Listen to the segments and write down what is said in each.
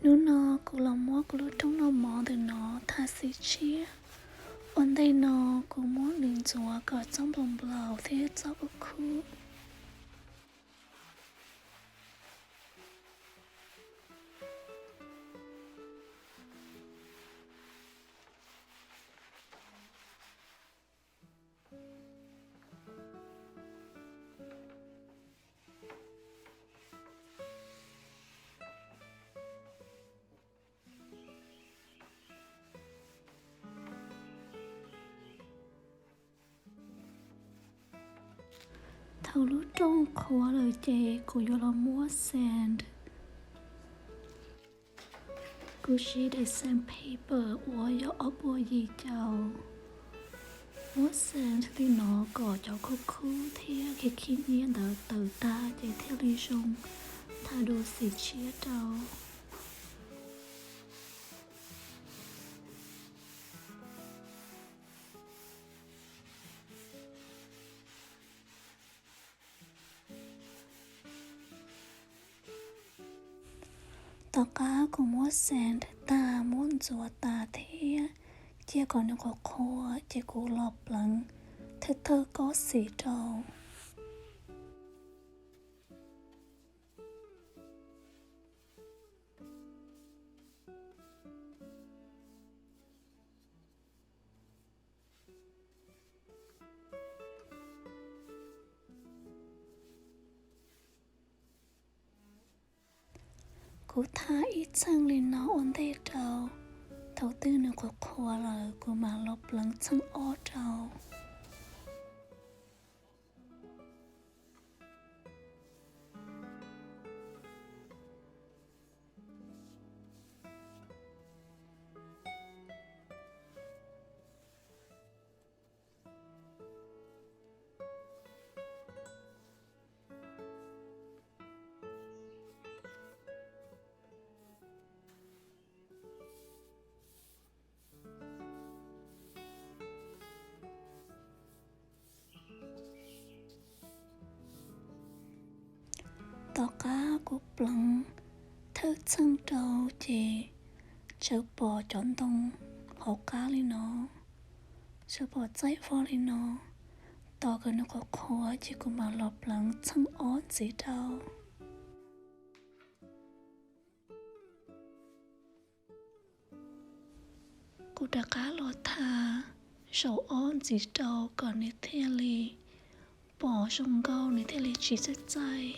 Hnub no kuv los muab kuv lub rooj noj mov ntawm no tha xim tshiab. Ua ntej no kuv muab nws ntxuav kom txhob nplaum nplaum thiab txhob khub khub. Thaum lub rooj qhuav lawm ces kuv yuav los muab sand. Kuv siv daim sandpaper uas yog ob puas yim caum. Muab sand li no kom cov khub khub thiab khib khib nyiab ntawd tawm tag ces thiaj li zoo tha dua xim tshiab rau. Tom qab kuv muab sand tag, muab ntxuav tas thiab cia kom nws qhuav qhuav ces kuv los pleev thawj thawj kob xim rau. Kuv tha ib txheej li no ua ntej rau. Thaum twg nws qhuav qhuav lawm kuv mam los pleev txheej ob rau. Tom qab kuv pleev thawj txheej rau ces tsuas pom cov ntoo hauv qab li no, tsuas pom txaij vog li no. Tos kom nws qhuav qhuav ces kuv mam los pleev txheej ob ntxiv rau. Kuv rov qab los tha zaum ob ntxiv rau kom nws thiaj li pom zoo nkauj, nws thiaj li tsis txaij txaij.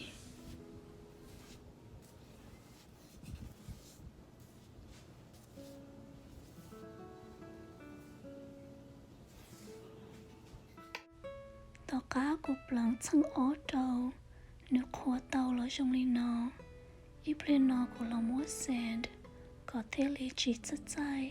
Tom qab kuv pleev txheej ob rau, nws qhuav tau los zoo li no. Ib pliag no kuv los muab sand kom thiaj li tsis txaij txaij.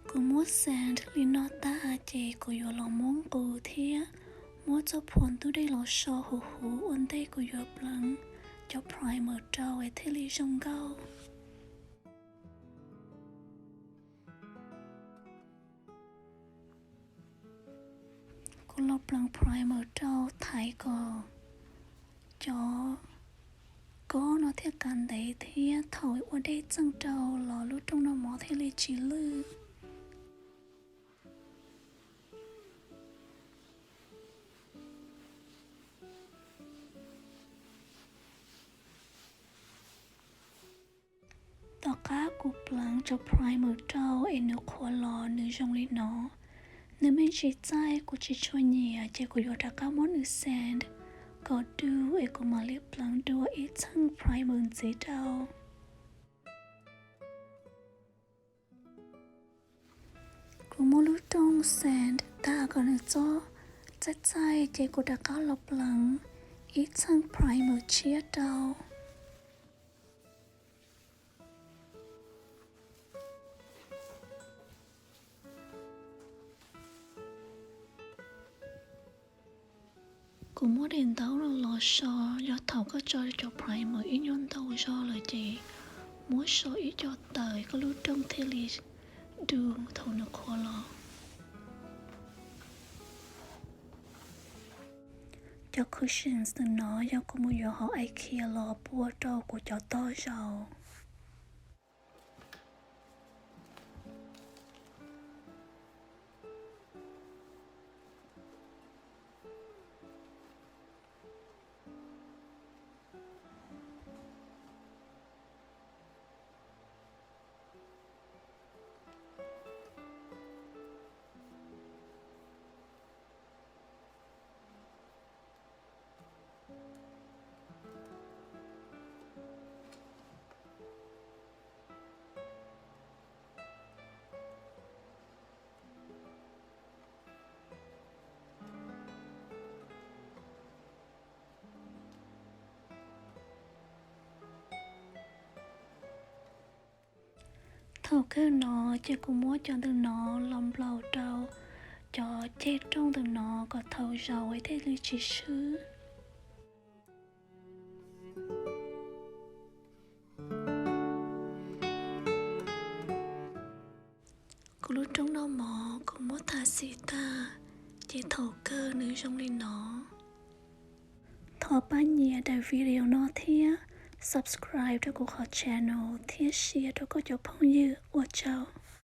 Kuv muab sand li no tag ces kuv yuav los muab nqus thiab muab txoj phuam ntub dej los so huv huv ua ntej kuv yuav pleev cov primer rau es thiaj li zoo nkauj. Kuv los pleev primer rau thaiv kom cov kob no thiaj kav ntev thiab thaum ua dej txeej rau los lub rooj noj mov thiaj li tsis lwj. Tom qab kuv pleev cov primer rau es nws qhuav los nws zoo li no, nws me ntsis txaij kuv tsis tshua nyiam ces kuv yuav rov qab muab nws sand kom du es kuv mam li pleev dua ib txheej primer ntxiv rau. Kuv muab lub rooj sand tag kom nws txhob txaij txaij ces kuv rov qab los pleev ib txheej primer tshiab rau. Kuv muab daim ntaub no los so, yog thaum koj tso cov primer ib nyuag ntau zog lawm ces muab so ib co tawm koj lub rooj thiaj li du thaum nws qhuav los. Cov cushions ntawm no yog kuv mus yuav hauv IKEA los pua rau kuv cov tog zaum. Thaum kawg no ces kuv muab cov ntawm no los nplaum rau cov ceg rooj ntawm no kom thaum zaum thiaj li tsis swb. Kuv lub rooj noj mov kuv muab tha xim tag, ces thaum kawg nws zoo li no. Thov pab nyiam daim video no thiab subscribe rau kuv qhov channel thiab share rau koj cov phooj ywg. Ua tsaug.